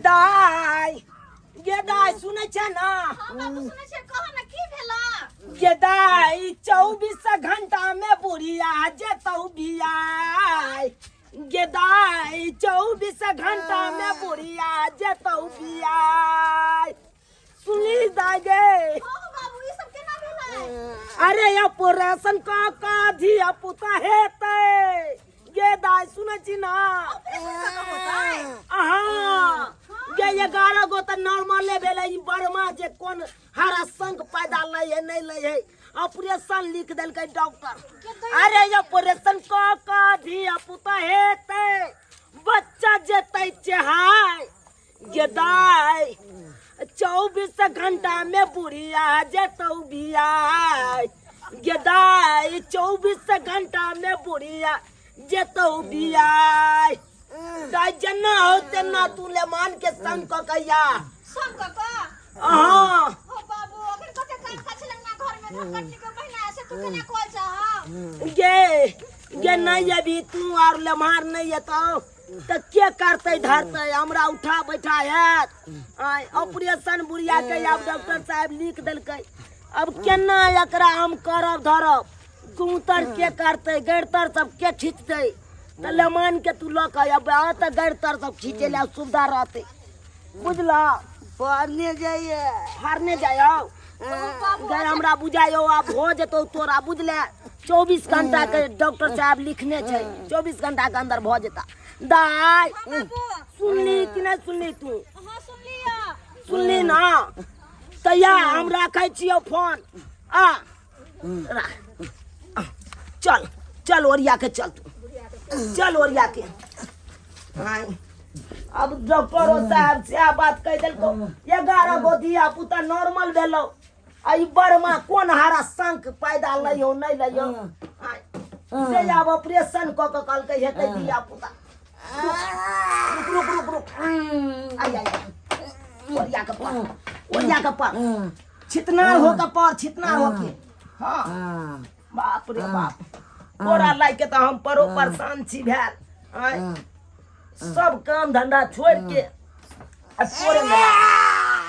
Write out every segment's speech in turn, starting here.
दाइ, गे दाइ, सुनै छै ना? हाँ बाबू, सुनै छियै, कह ना की भेला। गे दाइ, 24 घंटा में बुढ़िया जेतौ बियाह। गे दाइ, 24 घंटा में बुढ़िया जेतौ बियाह। सुनली दाइ गे? हाँ बाबू, ई सब केना भेलै? अरे, ऑपरेशन का का धिया पुता हेतै। गे दाइ, सुनै छी ना? ऑपरेशन कऽ होतै? अहाँ गे, 11 गो तऽ नॉर्मले भेलै। ई बर्मा जे कोन हरा संग पैदा लै है, नहि लै है, ऑपरेशन लिख देलकै डॉक्टर। अरे, ऑपरेशन कऽ कऽ धिया पुता हेतै, बच्चा जेतै चेहाय। गे दाइ, 24 घंटा में बुढ़िया जेतौ बियाह। गे दाइ, 24 घंटा में बुढ़िया जेतौ बियाह। दाइ, जेना हो तेना तू लेमान के संग कऽ कहिया। संग कऽ कऽ? हाँ। हो बाबू, अखन कते काम काज छलै ना घर में, धान कटनी के महीना से, तू केना कहै छह? गे गे, नहीं अभी तू और लेमार नहीं एतौ तऽ के करतै धरतै? हमरा उठा बैठा हैत? आय, ऑपरेशन बुढ़िया के आब डॉक्टर साहब लिख देलकै। अब केना एकरा हम करब धरब? गुतर के करतै, गैरतर सब के खींचतै? तऽ लेमान के तू लऽ कऽ अब आ तऽ गैरतर सब खींचे लए सुविधा रहतै, बुझलऽ? पढ़ने जाइए। फाड़ने जाइ गए, हमरा बुझाइयो आब हो जेतौ तोरा, बुझले? 24 घंटा के डॉक्टर साहब लिखने छै, 24 घंटा के अंदर भऽ जेता। दाइ, हाँ बाबू। सुनली कि नहि सुनली तू? हाँ, सुनलियै। सुनली ना? तैया हम राखै छियौ फोन। आ राख। आ, चल चल, ओरिया के चल तू, चल ओरिया के। आय, अब डॉक्टरो साहब से बात कहि देलको, 11 गो धिया पुता नॉर्मल भेलौ, आ ई बड़मा कोन हारा शंख पैदा लइयो, नहि लइयो। आय, से आब ऑपरेशन कऽ के कहलकै हेतै धिया पुता। रुक रुक रुक रुक, आय आय आय, ओरिया के पर, ओरिया के पर, छितनार हो के पर, छितनार हो के। हाँ, बाप रे बाप, तोरा लाइ के तऽ हम परो परेशान छी भेल। आय, सब काम धंधा छोड़ के आ तोरे में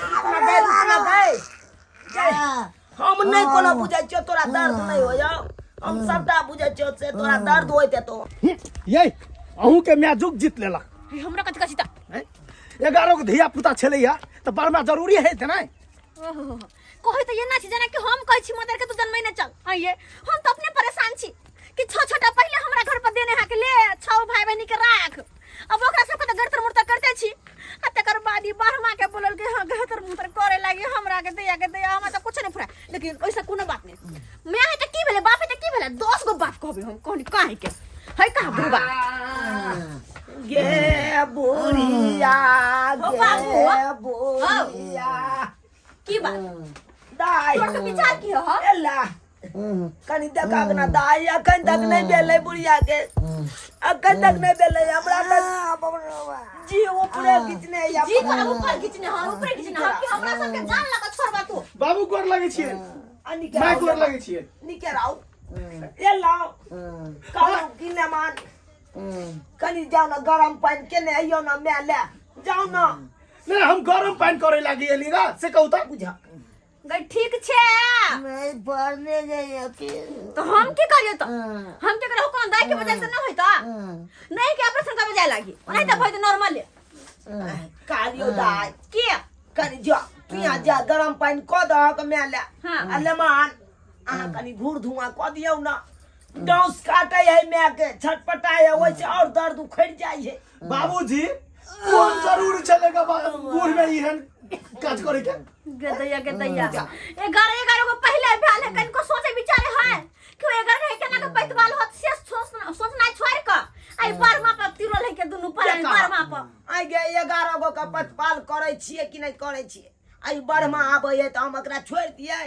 रुकना गए, रुकना गए गए। हम नहि कोनो बुझै छियौ तोरा दर्द नहि होय, हम सबटा बुझै छियौ से तोरा दर्द होइत हेतौ। ये अहूँके माय जुग जीत लेलक। हे, हमरा कथी कथी तऽ? हैं? 11 गो धिया पुता छलैया तऽ बरमा जरूरी है नहि? ओहो, कहै तऽ एना छी जेना कि हम कहै छी मदर के तू जन्मै ने चल। आइए हम तऽ अपने परेशान छी कि छह छोटा पहिले हमरा घर पर देने है के ले छह भाई बहिनी के राख। अब ओकरा सबके तऽ गड़तर मुड़तर करते छी, आ तकर बाद ई बारहमा के बोलल कि हाँ, गड़तर मुड़तर करे लागी हमरा के दैया के दैया। हमरा तऽ कुछ नहीं फुरा, लेकिन ओइसे कोनो बात नहीं। मैं है तऽ की भेलै, बाप है तऽ की भेलै, 10 गो बाप कहबै हम। कहनी काहे के है कहाँ बुढ़बा। गे बुढ़िया, हो बाबू, गे हो। बुढ़िया। की बात? दाइ। तोर के विचार की हो? एला कनि देखक ना दाइ, अखन तक नहि भेलै बुढ़िया के, अखन तक नहि भेलै। हमरा तऽ जी ऊपरे खींचने या। जी तोरा ऊपर खींचने हँ, ऊपरे खींचने हँ कि हमरा सबके जान लगा छोड़बा तू? बाबू, गोर लगै छियै। आ निके माय, राउ। गोर लगै छियै। निके राउ। ए लाओ, कहलहुँ कि ने मान कनि जाउ ने, गरम पानि केने अइयौ ने, माय ले जाउ ने। नहि, हम गरम पानि करे लागी एली ना, से कहू तऽ। बुझ गई, ठीक छै। नहीं, पढ़ने जाइए फिर। तो हम की करियो? तो हम की करियो? कोन दाई के बजाय से न होई त नहीं के ऑपरेशन करबे जाय लागी, नहीं त भई नॉर्मल। कहलियौ दाइ। के? कनि जा तू, यहाँ जा, गरम पानि कऽ दहक माय ले। हाँ। आ लेमान, अहाँ कनि घूर धुआं कऽ दियौ ने, डाउस काटे है माय के, छटपटाय है, ओहिसँ और दर्द उखड़ि जाइ है। बाबूजी, कोन जरूरी छलै ग बूढ़ में एहन काज करे के? गदैया गदैया, 11 11 गो पहले भेल है, कनिको सोचे विचारे है कि 11 है केना के पैतवाल होत, से सोच सोचनाइ छोड़ क आई बारहमा पर तिरल है के दुनू पर बारहमा पर। आइ गे, 11 गो के पतपाल करै छियै कि नहि करै छियै? आइ बारहमा आबै है तऽ हम एकरा छोड़ि दियै?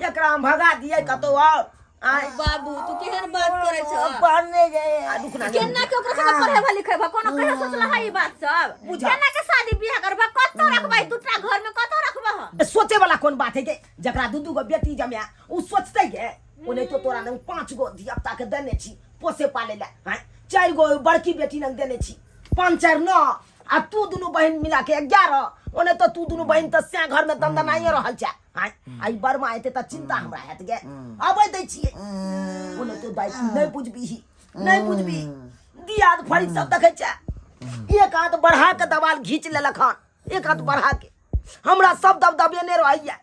एकरा हम भगा दियै कतौ और? आइ बाबू, तू केहन बात करै छ? पढ़ने जाइए। आ रुक ना। केना के ओकरा सबके पढ़ेबा लिखेबा? कोनो कहियो सोचला है ई बात सब? बुझा। केना के शादी बियाह करबा? कतौ रखबै? दूटा घर में कतौ रखबह? सोचे वाला कोन बात है के? जकरा दू दू गो बेटी जमाए उ सोचते गे? ओने तो तोरा लग पाँच गो धिया पुता के देने छी पोसे पाले ला। हैं, चारि गो बड़की बेटी लग देने छी, पाँच चारि नौ। आ तू दुनू बहिन मिला के 11। ओने तो तू दुनू बहिन तऽ सैं घर में दंदनाइए रहल छै। आय आई बरमा एते तऽ चिंता हमरा हेत गे। अबै दै छियै। ओने तो दाइ तू नहि बुझबीही, नहि बुझबी। दियाद फरीक सब देखै छै, एक हाथ बढ़ा के दवाल घींच लेलक हन, एक हाथ बढ़ा के। हमरा सब दबदबेने रहैया।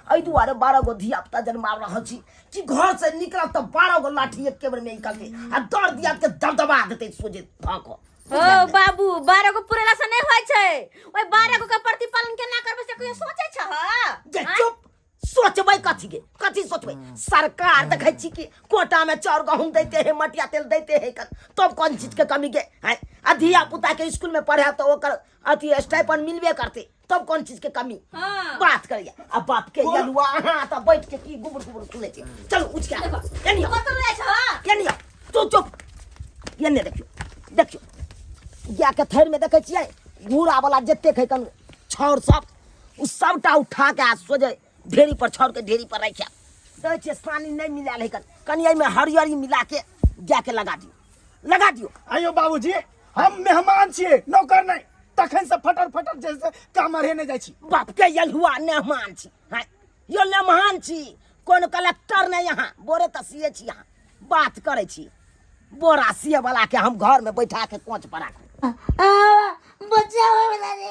एहि दुआरे 12 गो धिया पुता जन्मा रहल छी कि घर से निकलब तऽ 12 गो लाठी एके बेर में निकलते आ दर दिया के दबदबा देते सोझे धऽ कऽ। ओ बाबू, 12 गो पुरेला से नहीं होय छै। ओइ 12 गो के प्रतिपालन केना करबै से कहियो सोचै छह? जे चुप, सोचबै कथी के, कथी सोचबै? सरकार देखै छी कि कोटा में चाउर गहूम दैते है, मटिया तेल दैते है, तब कोन चीज के कमी के है? आ धिया पुता के स्कूल में पढ़े तो ओकर अथी स्टाइपन मिलबे करते, तब कोन चीज के कमी? हाँ। बात करिया। आ बाप के यलुआ अहाँ तऽ बैठ के की गुबुर गुबुर सुनै छी। चलू उठ के आबू। एनी आओ। कतऽ जाइ छह? एनी आओ। तू चुप। एने देखियौ, देखियौ गाय के थैर में देखै छियै घूरा वाला जतेक है कन छाउर सब, उ सबटा उठा के आ सोझे ढेरी पर छाउर के ढेरी पर राखि आब। देखै छियै सानी नहि मिलायल है कन, कनि एहिमे हरियरी मिला के गाय के लगा दियौ, लगा दियौ। आइयो बाबूजी, हम मेहमान छियै, नौकर नहि। तखन से फटर फटर जैसे काम अढ़ेने जाइ छी। बाप के यलहुआ मेहमान छी, हाँ यो मेहमान छी, कोनो कलेक्टर नहि। यहाँ बोरे तऽ सिए छी, यहाँ बात करै छी। बोरा सिए वाला के हम घर में बैठा के कोच पर राखू। बचावे वाला रे,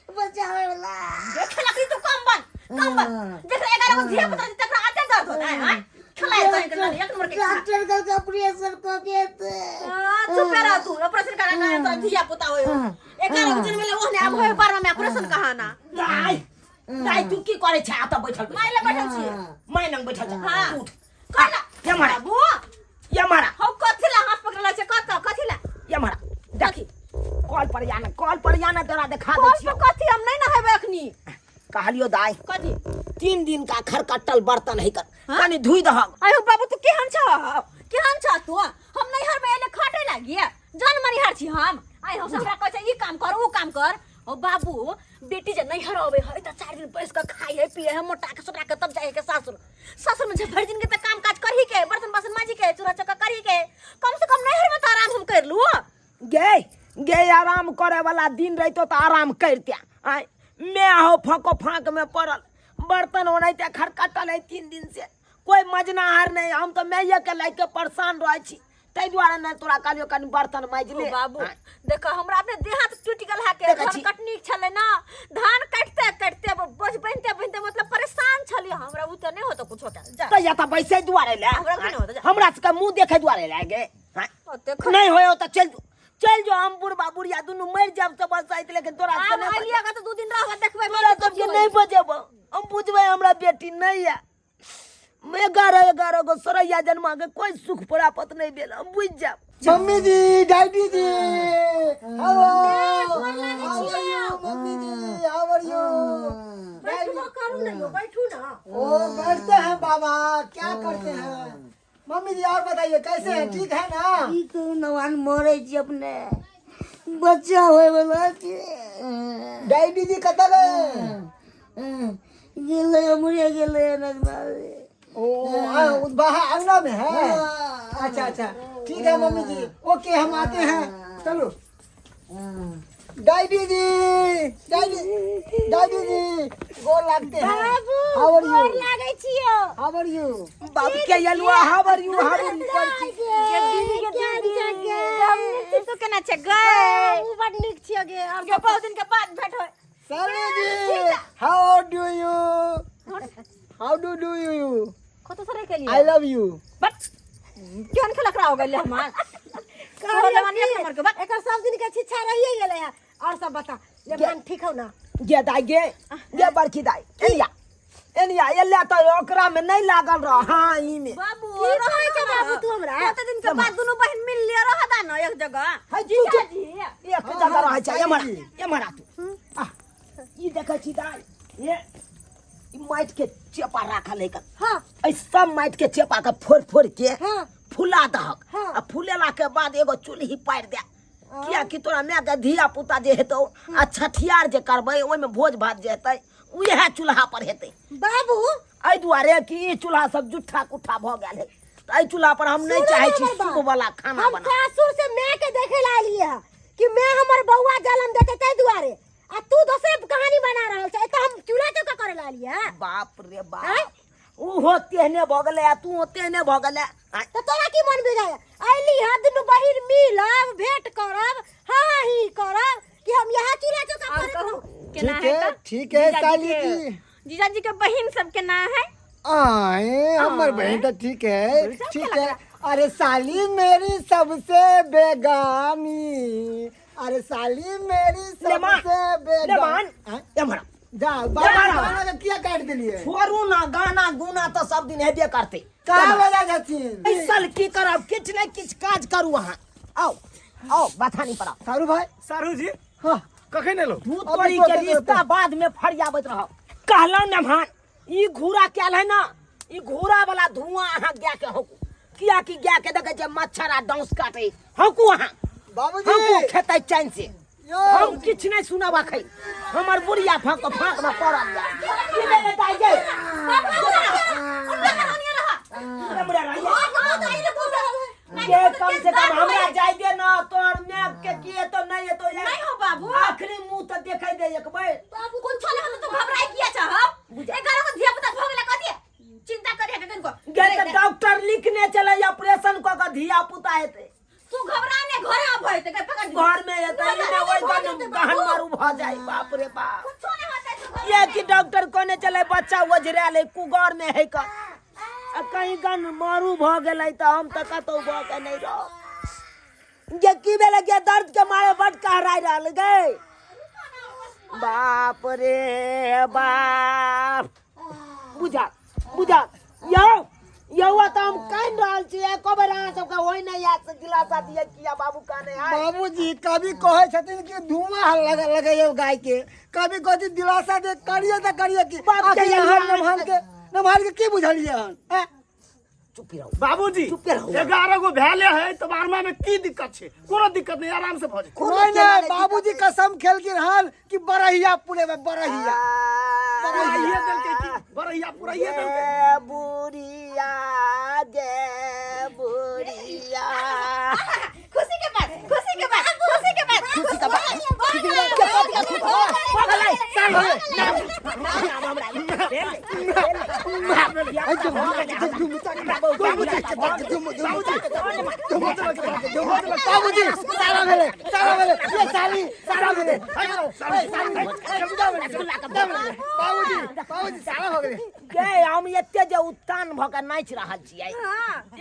बचावे वाला। देख लकड़ी तू कम बन, कम बन। देख 11 गो धिया पुता तकरा आते दर्द होता है। हां खलाए तो एक नंबर के। डॉक्टर का ऑपरेशन क के ते। हां चुप रह तू, ऑपरेशन करा ना तो धिया पुता होय। 11 गो जन्म ले ओहने आब होय 12 में ऑपरेशन कहाना। दाइ दाइ तू की करे छै? आता बैठल माय लग बैठल छी। माय लग बैठल छै। हां उठ। कहला ये मारा। बाबू। ये मारा। हम कथि ला हाथ पकड़ला छै? कत कथि ला? ये मारा। देखी कॉल पर जाना, कॉल पर जाना, तोरा देखा दै कॉल छियौ। पर कथि? हम नहीं नहेबै अखनी। कहलियो दाइ। कथि? 3 दिन का खरकटल बर्तन है कर, कनि धोइ दहक। आयो बाबू, तू केहन छ? केहन छ तू? हम नैहर में एले खटे लागी, जन मनिहार छी हम। आइ हम हमरा कहै छै ई काम कर ऊ काम कर। ओ बाबू, बेटी जे नैहर अबे है त 4 दिन बैस के खाइ है पिए है, मोटा के सोटा के तब जाए के सासुर। सासुर में जे भरि दिन के त काम काज करही के, बर्तन बासन माजी के, चूल्हा चौका करही के, कम से कम नैहर में त आराम हम कर लू। गे गे आराम करे वाला दिन रहितो त आराम करते। आय मैं हो फको फाक में पड़ल, बर्तन ओनाहिते खरकटल है 3 दिन से, कोई मजनाहार नहीं। हम तो मैया के लाइक के परेशान रहे छी, ताहि दुआरे ने तोरा कहलियो कनि बर्तन माजि ले। ओ बाबू, हाँ। देख हमरा अपने देह हाथ टूटि गेल है के, देखै धान छी। कटनी छलै ना, धान काटते काटते बोझ बनिते बनिते मतलब परेशान छलियै हमरा। उ त नहीं होतो कुछो के जा। तऽ या तऽ बैसै दुआरे ले। हमरा भी नहीं होतो, जा। हमरा सबके मुँह देखै दुआरे ले गे। हाँ। ओते नहीं होयो तऽ चलि जो, चलि जो। हम बुढ़बा बुढ़िया दुनू मरि जायब तऽ बस आइत, लेकिन तोरा सबके आब नहि अलिया के तऽ 2 दिन रहबा देखबै। तोरा सबके नहीं बजेबो। हम बुझबै हमरा बेटी नहीं है। 11 गो सरैया जन्मा के कोई सुख प्राप्त नहीं भेल, हम बुझ जाब। Mummy ji, daddy ji, hello, how are you mummy ji, how are you? बैठू करू ना यो, बैठू ना। ओ बैठते हैं बाबा, क्या करते हैं मम्मी जी? और बताइए कैसे हैं, ठीक है ना? की कहू नवान, मरे छी अपने, बच्चा होय वाला छै। डैडी जी कतऽ गए? गेलै उमरे गेलै नगमा। ओ बाहर अंगना में है। अच्छा अच्छा ठीक है मम्मी जी, ओके हम आते हैं। चलो डैडी जी, डैडी, डैडी जी गोर लगते हैं। How are you? लागै छियो। How are you? बाप के यलुआ how are you, how are you करै छी। गे दीदी, गे दीदी, हम नीक छी, तू केना छै गै? उ बड नीक छियो गे। और गे बहुत दिन के बाद भेंट होय। साली जी, how do you, how do do you? कत सरे के लिए I love you. But केहन खेलकरा हो गेलै हमार नंबर के बट। एकर सब दिन के शिक्षा रहिए गेलै है। और सब बता लेमन, ठीक हो ना? गे दाइ गे, गे बड़की दाइ, एनिया एनिया एले तऽ ओकरा में नहीं लागल रह। हाँ ई में बाबू की कहै छै बाबू तू हमरा? कते दिन के बाद दुनू बहिन मिल लिया रह दा ना एक जगह। है चुप चुप जी एक जगह रहै छै। एम्हर एम्हर आ तू। आ ई देखै छी दाइ, ये ई माटि के चेपा राखल है। हाँ। एहि सब माटि के चेपा के फोड़ि फोड़ि के हाँ। फुला दहक। हाँ। आ फुलेला के बाद एगो चूल्ही पारि दे, कियाकि तोरा माय के धिया पुता जे हेतौ आ छठियार जे करबै ओहिमे भोज भात जे हेतै उएह चूल्हा पर हेतै। बाबू एहि दुआरे कि ई चूल्हा सब जुट्ठा कुट्ठा भऽ गेल है, तऽ एहि चूल्हा पर हम नहि सुनू चाहै ने छी हमर बात। शुभ वाला खाना हम बना। सासुर से माय के देखे ला एलियै है कि मैं हमर बउआ जन्म देते ताहि दुआरे आ तू दोसरे कहानी बना रहल छ एतऽ हम चूल्हा चौका करे लालियै हैं बाप रे आँय? बाप ओहो तेहने भऽ गेलै आ तू तेहने भऽ गेलै आँय? तऽ तोरा की मन बुझाय अयली हँ दुनू बहिन मिलब भेंट करब हाँ हाँ ही करब कि हम यहाँ चूल्हा चौका और करैत कहू रहू केना ठीक है है तऽ ठीक है जीजाजी साली के- जी जीजाजी के बहिन सब केना है आए हमर बहन तो ठीक है ठीक है अरे साली मेरी सबसे बेगानी अरे साली मेरी लेमान सबसे लेमान बेगानी एम्हर जा बाबा गाना के किया काट दिलिए छोड़ू ना गाना गुना तो सब दिन हेबे करते कहाँ बजा जाथिन ऐसल की करब किछु ने किछु काज करू अहाँ आओ आओ बथानी पर आओ सारू भाई सारू जी हाँ कखन एलो तू अभी तोरी तो के तो- रिश्ता बाद में फरियाबैत रहब कहलहुँ नमहान ई घूरा कयल है ना ई घूरा वाला धुआं अहाँ गाय के हौकू किया कि गाय के देखे छै मच्छर आ डौस काटे हौकू अहाँ बाबूजी हौकू खेतै चैन से यो हम किछु नहि सुनब अखन हमर बुढ़िया फाँक फाँक में पड़ल जाय की भेलै दाइ गे? हमरा रहिए। ये कम से कम हमरा जाय दे ना तोर my के किए तो नहीं तो नहीं हो बाबू। आखिरी मुंह तो देखे दे एक बेर बाबू कुछ नहीं हम तो घबराई किया चाहब एगारह को धिया पुता भऽ गेलै कथी चिंता करे के कनको गे तऽ डॉक्टर लिखने चले ऑपरेशन कऽ के धिया पुता हेतै तू घबरा ने घर आ भय ते पकड़ घर में हेतै ने ओहि गन गहन मारू भऽ जाय बाप रे बाप कुछो नहीं होतै तू घबरा ये कि डॉक्टर कहने चले बच्चा ओझरायल है कुगर में है का आ कहीं गन मारू भऽ गेलै तऽ हम तऽ कतौ भऽ के नहि रहब गे की भेलै गे दर्द के मारे बड कहराइ रहल गे बाप रे बाप बुझा बुझा यौ यौ तऽ हम कानि रहल छी एको बेर अहाँ सबके होइ नहि याद से दिलासा दिअ किया बाबू काने आय बाबूजी कभी कहै छथिन कि धुआं लग लगैयौ गाय के कभी कहै छथिन दिलासा दे करिए तऽ करिए कि बाप के आखिर अहाँ यहाँ नमहर के नमहर के की बुझलियै हन ऐं? चुप रहो बाबूजी चुपे रहू। 11 गो भेले है तऽ बारहमा में की दिक्कत छै कोनो दिक्कत नहीं आराम से भऽ जेतै कोनो नहीं केना नहीं नहि बाबूजी दिक्कत कसम खेलखिन हन कि बरहिया पुरेबै बरहिया बरहिये देलकै की बरहिया पुरैये देलकै गे बुढ़िया गे बुढ़िया खुशी के बात खुशी के बात खुशी के बात खुशी के बात खुशी के बात के पति का खुशी भऽ गेलै साल भऽ गेलै नाम हमरा बाबूजी सारा भेलै सारा भेलै ये साली सारा भेलै बाबूजी बाबूजी सारा भऽ गेलै गे हम एते जे उत्तान भऽ के नाचि रहल छियै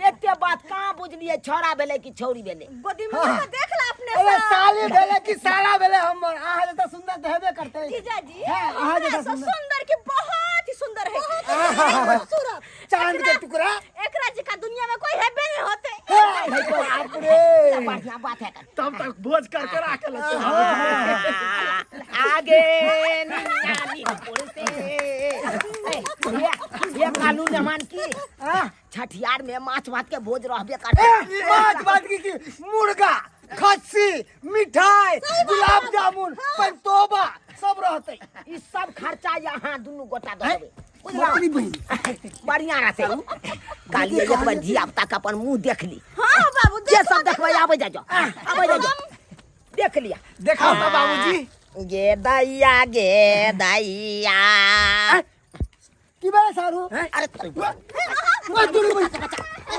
एते बात कहाँ बुझलियै छौड़ा भेलै कि छौड़ी भेलै गोदी में लगा देख ला अपने अरे से साली भेलै कि साला भेलै हमर अहाँ जैसा सुंदर तऽ हेबे करतै जीजाजी हाँ, अहाँ हमरा जैसा से सुंदर। सुंदर की बहुत ही सुंदर है खूबसूरत चांद के टुकड़ा एकरा जका दुनिया में कोई हेबे नहीं होते बाप रे बढ़िया बात है तब तक भोज करके राखे लगतै आगे निन्यानीपुर से ए, ये ये कालू नमान की छठियार में माछ भात के भोज रहबे करते माछ भात की की मुर्गा खस्सी मिठाई गुलाब जामुन पंतोबा सब रहतै ई सब खर्चा यहाँ दुनू गोटा दऽ देबै अपनी बहिन बढ़िया रहतै काली एक बार धिया पुता के अपन मुंह देख ली हाँ बाबू जे सब देखबै आबै जा जाओ आबै जा जाओ देख लिया देखाओ तऽ बाबूजी गे दैया गे दैया की भेलै सारू अरे तोरी कुत्ता के बच्चा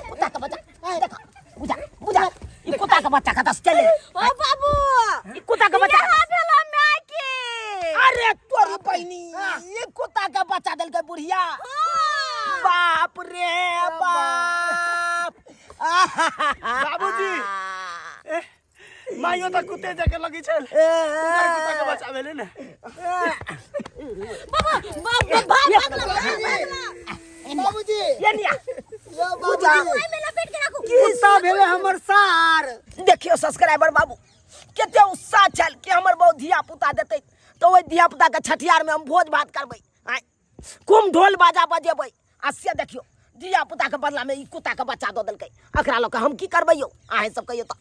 कुत्ता के बच्चा देखो बुझा बुझा ई कुत्ता के बच्चा कतऽ से चले ओ बाबू ई कुत्ता के बच्चा यहाँ भेला माय के अरे तोरी बहिनी ई कुत्ता के बच्चा देलकै बुढ़िया बाप रे बाप बाबूजी माइयो तऽ कुत्ते जके लगै छल कुत्ता के बच्चा भेलै ने बाबा बाप भाग भाग भाग बाबूजी ये निया यो बाबूजी में लपेट के राखू कुत्ता भेलै हमर सार देखियो सब्सक्राइबर बाबू कते उत्साह छल कि हमर बहु धिया पुता देतै तऽ ओहि धिया पुता के छठियार में हम भोज भात करबै आँय कुम ढोल बाजा बजेबै आ से देखियो धिया पुता के बदला में ई कुत्ता के बच्चा दऽ देलकै एकरा लऽ कऽ हम की करबै यौ अहें सब कहियौ तऽ